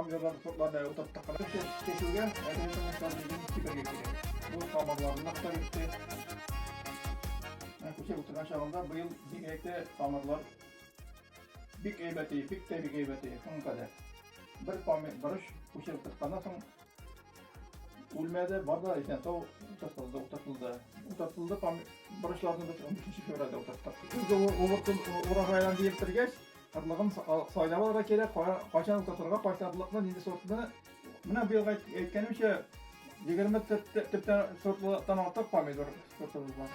Помидорлар сортларын әле утырттык кына. Чәчүгә әзерләнгән сибәргә кирәк. Бу тамырларны ныгыта бетте. Менә күчеп утырган чагында быел бигрәк тә тамырлар бик әйбәт, бик тә бик әйбәт, шуның кадәр. Бер помидор борыч күчереп утыртканнан соң үлмәде, бар да исән сау утыртылды, утыртылды. Утыртылды борычларны без 15 февральдә утырттык. Көзге урожайдан диеп бетергәч, орлыгын сайлап алырга кирәк, кайчан утыртырга, кайсы орлыкны, нинди сортны. Менә быел әйткәнемчә, 20 төптән сортлыдан артык помидор сортыбыз бар.